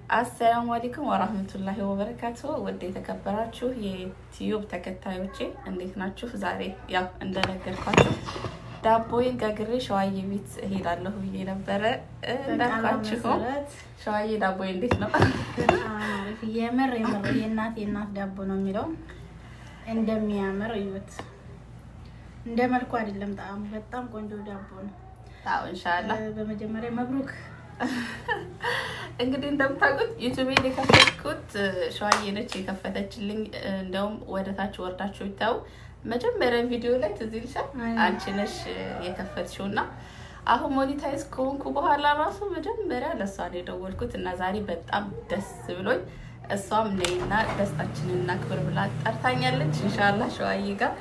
السلام عليكم ورحمة الله وبركاته። ውድ የተከበራችሁ የዩቲዩብ ተከታዮቼ እንዴት ናችሁ? ዛሬ ያው እንደነገርኳችሁ ዳቦዬን ጋግሬ ሸዋዬ ቤት እሄዳለሁ ብዬ ነበረ። እንዳልኳችሁ ሸዋዬ ዳቦዬ እንዴት ነው? የምር የምር የእናት የእናት ዳቦ ነው የሚለው እንደሚያምር እዩት። እንደ መልኩ አይደለም ጣዕሙ በጣም ቆንጆ ዳቦ ነው። አዎ ኢንሻአላህ። በመጀመሪያ مبروك። እንግዲህ እንደምታውቁት ዩቲዩብን የከፈትኩት ሸዋዬ ነች የከፈተችልኝ። እንደውም ወደ ታች ወርዳችሁ ይታው መጀመሪያ ቪዲዮ ላይ ትዝ ይልሻል፣ አንቺ ነሽ የከፈትሽው እና አሁን monetize ከሆንኩ በኋላ ራሱ መጀመሪያ ለእሷ ነው የደወልኩት እና ዛሬ በጣም ደስ ብሎኝ እሷም ነይና ደስታችንን እናክብር ብላ ጠርታኛለች። ኢንሻአላህ ሸዋዬ ጋር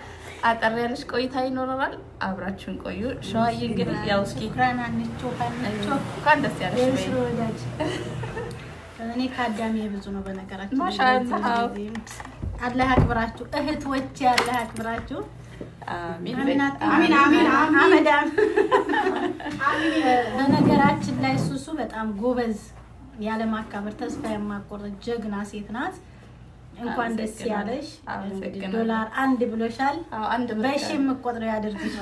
አጠር ያለች ቆይታ ይኖረናል። አብራችሁን ቆዩ። ሸዋዬ እንግዲህ ያው እስኪ እንኳን ደስ ያለሽ። እኔ ከአዳሚ ብዙ ነው በነገራችን። ማሻአላህ አላህ አክብራችሁ እህቶቼ፣ አላህ አክብራችሁ። አሚን አሚን አሚን። በነገራችን ላይ ሱሱ በጣም ጎበዝ፣ ያለማካበር ተስፋ የማቆርጥ ጀግና ሴት ናት። እንኳን ደስ ያለሽ። ዶላር አንድ ብሎሻል። በሺ የምቆጥረው ያድርግሽ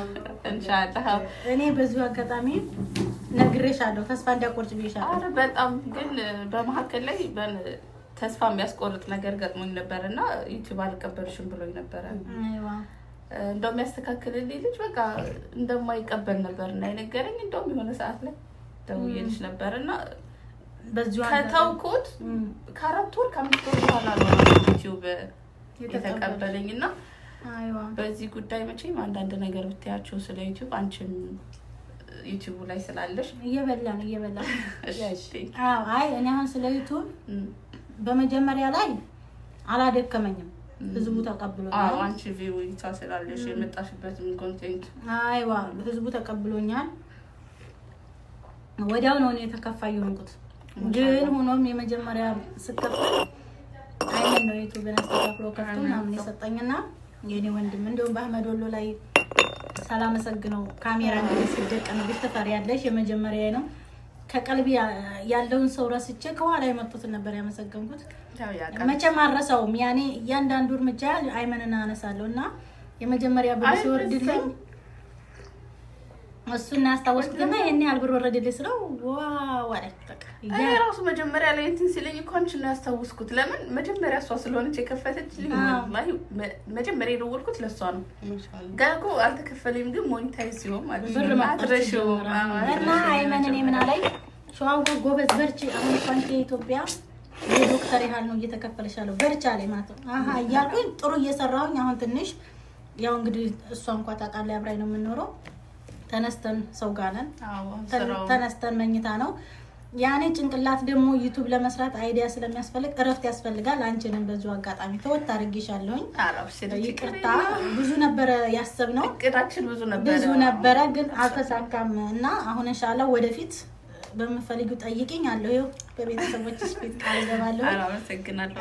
ኢንሻአላህ። እኔ በዚሁ አጋጣሚ ነግሬሻለሁ፣ ተስፋ እንዳቆርጭ ብዬሻለሁ። ኧረ በጣም ግን በመካከል ላይ ተስፋ የሚያስቆርጥ ነገር ገጥሞኝ ነበር እና ዩቲዩብ አልቀበልሽም ብሎኝ ነበረ። እንደውም ያስተካክልልኝ ልጅ በቃ እንደማይቀበል ነበር እና የነገረኝ። እንደውም የሆነ ሰዓት ላይ ደውዬልሽ ነበር እና ከተውኩት ከ4 ወር ከ5 ወር በኋላ ነው ዩቲዩብ የተቀበለኝ። እና በዚህ ጉዳይ መቼም አንዳንድ ነገር ብትያቸው ስለ ዩቲዩብ አንቺም ዩቲዩቡ ላይ ስላለሽ እየበላን እየበላን። አይ እኔ አሁን ስለ ዩቲዩብ በመጀመሪያ ላይ አላደከመኝም፣ ህዝቡ ተቀብሎኛል። አንቺ view ስላለሽ የመጣሽበትም content አይዋ ህዝቡ ተቀብሎኛል። ወዲያው ነው እኔ ተከፋይ የሆንኩት። ግን ሆኖም የመጀመሪያ ስከፈል አይመን ነው ዩቲዩብን አስተካክሎ ከፍቶ ምናምን የሰጠኝና የኔ ወንድም እንደውም በአህመድ ወሎ ላይ ሳላመሰግነው ካሜራ እንግዲህ ሲደቀን ትፈሪያለሽ። የመጀመሪያ ነው ከቀልቢ ያለውን ሰው ረስቼ ከኋላ የመጡትን ነበር ያመሰገንኩት። መቼም አልረሳውም። ያኔ እያንዳንዱ እርምጃ አይመንን አነሳለሁ እና የመጀመሪያ ብር ሲወርድልኝ እሱን ያስታወስኩትና ይሄን ያህል ብር ወረደልኝ ስለው wow አለች። በቃ እኔ ራሱ መጀመሪያ ላይ እንትን ሲለኝ እኮ አንቺን ነው ያስታወስኩት። ለምን መጀመሪያ እሷ ስለሆነች የከፈተችልኝ። ወላሂ መጀመሪያ የደወልኩት ለእሷ ነው። ገና እኮ አልተከፈለኝም፣ ግን monetize ሲሆን ማለት ብር አትረሺውም። እና አይመን እኔ ምን አለኝ፣ ሸዋን ጎበዝ በርቺ፣ አሁን እንኳን ከኢትዮጵያ የዶክተር ያህል ነው እየተከፈለሽ ያለው በርቺ አለኝ ማለት ነው። አሀ እያልኩኝ ጥሩ እየሰራሁኝ አሁን ትንሽ ያው እንግዲህ እሷ እንኳን ታውቃለህ አብራኝ ነው የምንኖረው። ተነስተን ሰው ጋር ነን፣ ተነስተን መኝታ ነው። ያኔ ጭንቅላት ደግሞ ዩቲዩብ ለመስራት idea ስለሚያስፈልግ እረፍት ያስፈልጋል። አንቺንም በዚሁ አጋጣሚ ተወት አድርጌሻለሁኝ፣ ይቅርታ። ብዙ ነበረ ያሰብነው፣ እቅዳችን ብዙ ነበረ፣ ግን አልተሳካም እና አሁን ኢንሻአላህ ወደፊት በምፈልጊው ጠይቂኝ አለሁ። ይኸው በቤተሰቦችሽ ፊት ቃል እገባለሁ።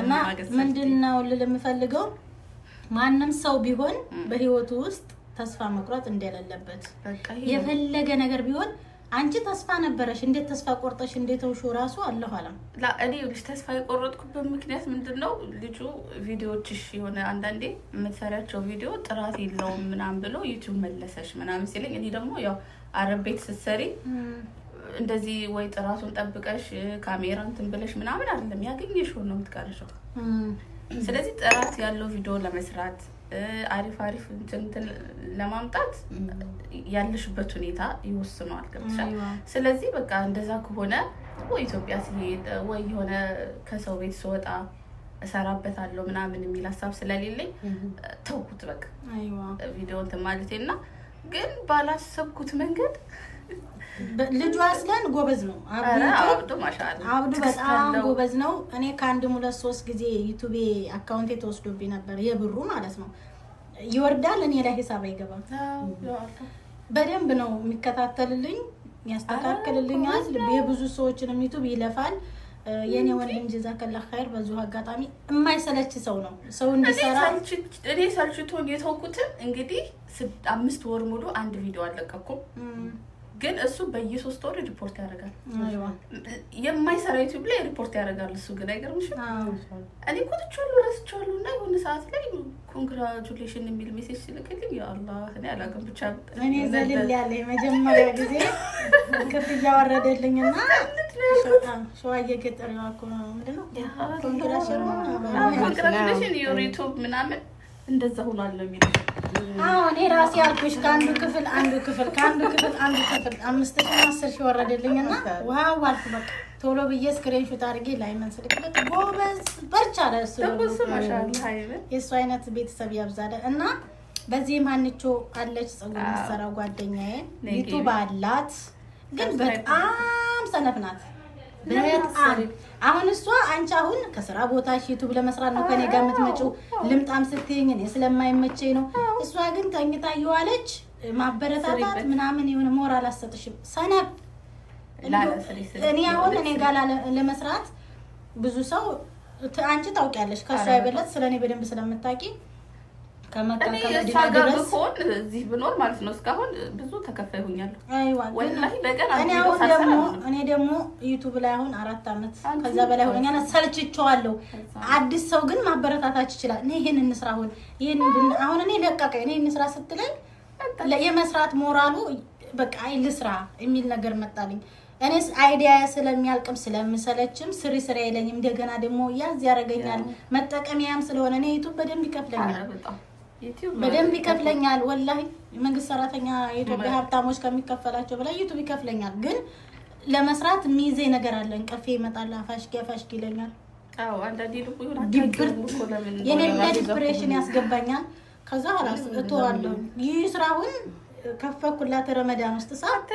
እና ምንድን ነው ልል የምፈልገው ማንም ሰው ቢሆን በህይወቱ ውስጥ ተስፋ መቁረጥ እንደሌለበት፣ የፈለገ ነገር ቢሆን አንቺ ተስፋ ነበረሽ፣ እንዴት ተስፋ ቆርጠሽ እንዴት ተውሽው ራሱ አለሁ አለም። እኔ ልጅ ተስፋ የቆረጥኩበት ምክንያት ምንድን ነው? ልጁ ቪዲዮዎችሽ የሆነ አንዳንዴ የምትሰሪያቸው ቪዲዮ ጥራት የለውም ምናምን ብሎ ዩቲዩብ መለሰሽ ምናምን ሲለኝ፣ እኔ ደግሞ ያው አረብ ቤት ስትሰሪ እንደዚህ ወይ ጥራቱን ጠብቀሽ ካሜራ እንትን ብለሽ ምናምን አይደለም ያገኘሽውን ነው የምትቀርሺው። ስለዚህ ጥራት ያለው ቪዲዮ ለመስራት አሪፍ አሪፍ እንትን ለማምጣት ያለሽበት ሁኔታ ይወስነዋል። ገብቶሻል? ስለዚህ በቃ እንደዛ ከሆነ ወይ ኢትዮጵያ ሲሄድ ወይ የሆነ ከሰው ቤት ስወጣ እሰራበታለሁ ምናምን የሚል ሀሳብ ስለሌለኝ ተውኩት በቃ ቪዲዮ እንትን ማለቴ እና ግን ባላሰብኩት መንገድ ልጁ አስለን ጎበዝ ነው። አብዱ ማሻአላ አብዱ በጣም ጎበዝ ነው። እኔ ከአንድም 2 3 ጊዜ ዩቲዩብ account ኤ ተወስዶብኝ ነበር፣ የብሩ ማለት ነው። ይወርዳል፣ እኔ ላይ ሂሳብ አይገባም። በደንብ ነው የሚከታተልልኝ፣ ያስተካክልልኛል። የብዙ ሰዎችንም ዩቲዩብ ይለፋል። የኔ ወንድም جزاك الله خير። በዚሁ አጋጣሚ የማይሰለች ሰው ነው። ሰው እንዲሰራ እኔ ሰልችቶኝ የተውኩትን እንግዲህ 5 ወር ሙሉ አንድ ቪዲዮ አልለቀኩም። ግን እሱ በየ3 ወር ሪፖርት ያደርጋል። አይዋ የማይሰራ ዩቲዩብ ላይ ሪፖርት ያደርጋል። እሱ ግን አይገርምሽም? እኔ እኮ ትቼዋለሁ ረስቼዋለሁ። እና የሆነ ሰዓት ላይ congratulation የሚል message ሲልክልኝ ያ አላህ እኔ አላውቅም ብቻ እኔ ዘልል ያለ የመጀመሪያ ጊዜ ክፍያ ወረደልኝና ሸዋዬ ገጠሪዋ እኮ ምንድን ነው congratulation your YouTube ምናምን እንደዛ ሆኗል ነው የሚለው። አዎ እኔ ራሴ አልኩሽ ከአንዱ ክፍል አንዱ ክፍል ከአንዱ ክፍል አንዱ ክፍል 5,000 10,000 ወረደልኝና wow አልኩ። በቃ ቶሎ ብዬ screenshot አድርጌ ላይመን ስልክለት ጎበዝ በርቻ አለ እሱ። ደግሞ እሱ ማሻአላህ አይበል የእሱ አይነት ቤተሰብ ያብዛለ። እና በዚህም ሀንቾ አለች ፀጉር የምትሰራው ጓደኛዬ ዩቲዩብ አላት፣ ግን በጣም ሰነፍ ናት። በጣም አሁን እሷ አንቺ አሁን ከስራ ቦታሽ ዩቲዩብ ለመስራት ነው ከኔ ጋር የምትመጪው፣ ልምጣም ስትይኝ እኔ ስለማይመቸኝ ነው። እሷ ግን ተኝታ እየዋለች ማበረታታት ምናምን የሆነ ሞራል አትሰጥሽም። ሰነፍ እኔ አሁን እኔ ጋር ለመስራት ብዙ ሰው አንቺ ታውቂያለሽ፣ ከእሷ የበለጠ ስለ እኔ በደንብ ስለምታውቂ ከመካ ከመዲና ድረስ ብሆን እዚህ ብኖር ማለት ነው እስካሁን ብዙ ተከፋይ ሆኛለሁ። አይዋ ወላሂ በቀን እኔ አሁን ደግሞ እኔ ደግሞ ዩቲዩብ ላይ አሁን 4 ዓመት ከዛ በላይ ሆነኛል፣ ሰልችቼዋለሁ። አዲስ ሰው ግን ማበረታታት ይችላል። እኔ ይሄን እንስራ አሁን ይሄን አሁን እኔ ለቀቀኝ እኔ እንስራ ስትለኝ የመስራት ሞራሉ በቃ አይ ልስራ የሚል ነገር መጣልኝ። እኔስ idea ስለሚያልቅም ስለምሰለችም ስሪ ስሪ አይለኝም። እንደገና ደግሞ ያዝ ያደርገኛል። መጠቀሚያም ስለሆነ እኔ ዩቲዩብ በደንብ ይከፍለኛል፣ በደንብ ይከፍለኛል። ወላሂ የመንግስት ሰራተኛ የኢትዮጵያ ሀብታሞች ከሚከፈላቸው በላይ ዩቲዩብ ይከፍለኛል። ግን ለመስራት የሚይዘኝ ነገር አለ። እንቅልፌ ይመጣል፣ አፋሽጌ አፋሽጌ ይለኛል። አዎ አንዳንዴ ልቡ ይሆናል የኔ depression ያስገባኛል። ከዛ ራስ እተዋለሁ። ይህ ስራውን ከፈኩላት ረመዳን ውስጥ ሰዓት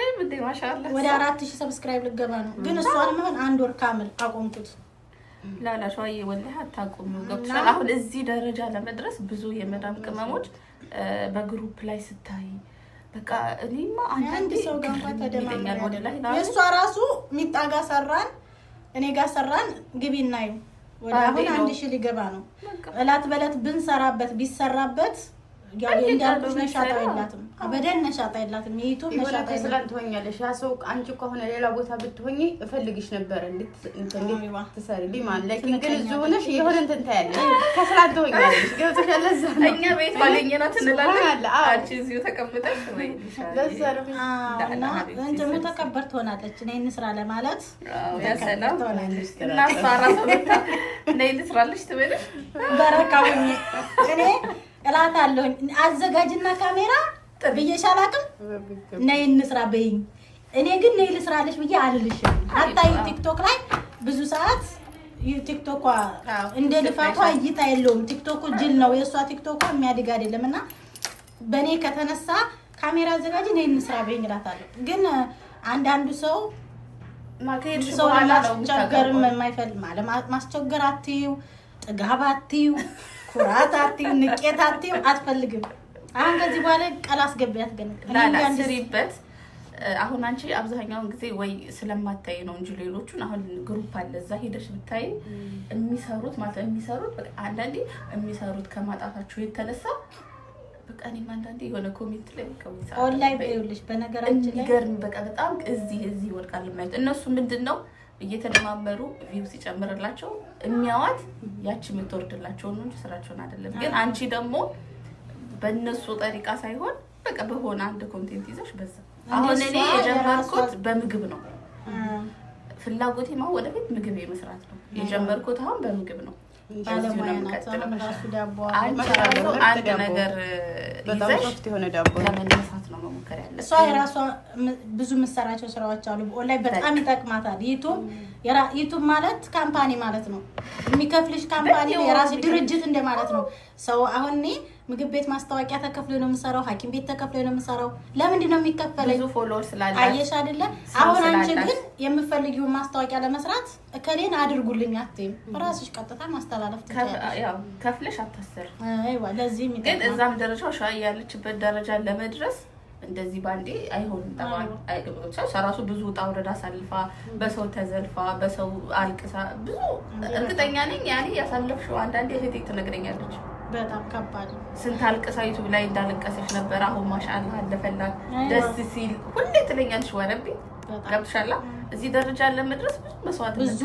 ወደ 4000 subscribe ልገባ ነው። ግን እሷንም አሁን አንድ ወር كامل አቆምኩት። ላላ ሸዋዬ ወላሂ አታቆሚው። ገብቶሻል? አሁን እዚህ ደረጃ ለመድረስ ብዙ የመዳም ቅመሞች በ group ላይ ስታይ በቃ እኔማ አንድ ሰው ጋር እንኳን ተደማምረን የእሷ ራሱ ሚጣ ጋር ሰራን፣ እኔ ጋር ሰራን። ግቢ እናዩ ወደ አሁን 1000 ሊገባ ነው። እላት በለት ብንሰራበት ቢሰራበት ያው እንዳልኩሽ ነሻጣ የላትም፣ አበደን ነሻጣ የላትም። የዩቲዩብ ነሻጣ የላትም ትሆኛለሽ። ያ ሰው አንቺ እኮ አሁን ሌላ ቦታ ብትሆኚ እፈልግሽ ነበር እንድትሰሪልኝ ማለት ላይ ግን እዚሁ ሆነሽ የሆነ እንትን ታያለሽ፣ ከስላን ትሆኛለሽ። ገብቶሻል? ለዛ ነው እኛ ቤት ባገኘናት እንላለን። አንቺ እዚሁ ተቀምጠሽ ወይ ለዛ ነው እና እንትን ሙተከበር ትሆናለች። እኔ እንስራ ለማለት ያ ሰላም እና እሷ እራሷ መታ ነይ ልስራልሽ ትበልሽ በረካ ሁኚ። እኔ እላታለሁኝ አዘጋጅና ካሜራ ብዬሽ አላውቅም። ነይ እንስራ በይኝ። እኔ ግን ነይ ልስራልሽ ብዬ አልልሽም። አታዩ ቲክቶክ ላይ ብዙ ሰዓት ቲክቶኳ እንደ ልፋቷ እይታ የለውም። ቲክቶኩ ጅል ነው። የእሷ ቲክቶኳ የሚያድግ አይደለም። እና በእኔ ከተነሳ ካሜራ አዘጋጅ ነይ እንስራ በይኝ እላታለሁ። ግን አንዳንዱ ሰው ሰው ለማስቸገርም የማይፈልግ ማስቸገር አትይው፣ ጥጋብ አትይው፣ ኩራት አትይው፣ ንቄት አትይው፣ አትፈልግም። አሁን ከዚህ በኋላ ቃል አስገቢያት ግን ላላ ስሪበት። አሁን አንቺ አብዛኛውን ጊዜ ወይ ስለማታይ ነው እንጂ ሌሎቹን አሁን group አለ እዛ ሄደሽ ብታይ የሚሰሩት ማለት የሚሰሩት በቃ አንዳንዴ የሚሰሩት ከማጣታቸው የተነሳ በቃ እኔም አንዳንዴ የሆነ comment ላይ በቃ ኦንላይን ይኸውልሽ፣ በነገራችን ላይ የሚገርም በቃ በጣም እዚህ እዚህ ይወድቃል የማየት እነሱ ምንድን ነው እየተደማመሩ view ሲጨምርላቸው የሚያዋት ያቺ የምትወርድላቸው ነው እንጂ ስራቸውን አይደለም። ግን አንቺ ደግሞ በእነሱ ጠሪቃ ሳይሆን በቃ በሆነ አንድ content ይዘሽ በዛ። አሁን እኔ የጀመርኩት በምግብ ነው። ፍላጎቴ ማለት ወደፊት ምግብ የመስራት ነው የጀመርኩት። አሁን በምግብ ነው። ባለሙያ ናት። አሁን ራሱ ዳቦ አንቺ ራሱ አንድ ነገር ይዘሽ ለመነሳት ነው መሞከር ያለብሽ። እሷ የራሷ ብዙ የምትሰራቸው ስራዎች አሉ። ኦንላይን በጣም ይጠቅማታል። ዩቱብ ማለት company ማለት ነው። የሚከፍልሽ company የራስሽ ድርጅት እንደማለት ነው። ሰው አሁን እኔ ምግብ ቤት ማስታወቂያ ተከፍሎ ነው የምሰራው፣ ሐኪም ቤት ተከፍሎ ነው የምሰራው። ለምንድን ነው የሚከፈለኝ? ብዙ follower ስላላት አየሽ አይደለ? አሁን አንቺ ግን የምፈልጊውን ማስታወቂያ ለመስራት እከሌን አድርጉልኝ አትይም። ራስሽ ቀጥታ ማስተላለፍ ትችያለሽ። ያው ከፍለሽ አታሰሪ። አይዋ ለዚህም ግን ይጠቅማል። እዛም ደረጃ ሸዋ ያለችበት ደረጃ ለመድረስ እንደዚህ ባንዴ አይሆንም። ጠባን ራሱ ብዙ ውጣ ውረድ አሳልፋ በሰው ተዘልፋ በሰው አልቅሳ ብዙ እርግጠኛ ነኝ ያኔ ያሳለፍሽው አንዳንዴ እህቴ ትነግረኛለች። በጣም ከባድ ነው። ስንት አልቅሳ ዩቱብ ላይ እንዳለቀሰች ነበር። አሁን ማሻአላህ አለፈላት። አይዋ። ደስ ሲል ሁሌ ትለኛለሽ ወረቢ በጣም ገብቶሻል። እዚህ ደረጃ ለመድረስ ብዙ መስዋዕትነት ብዙ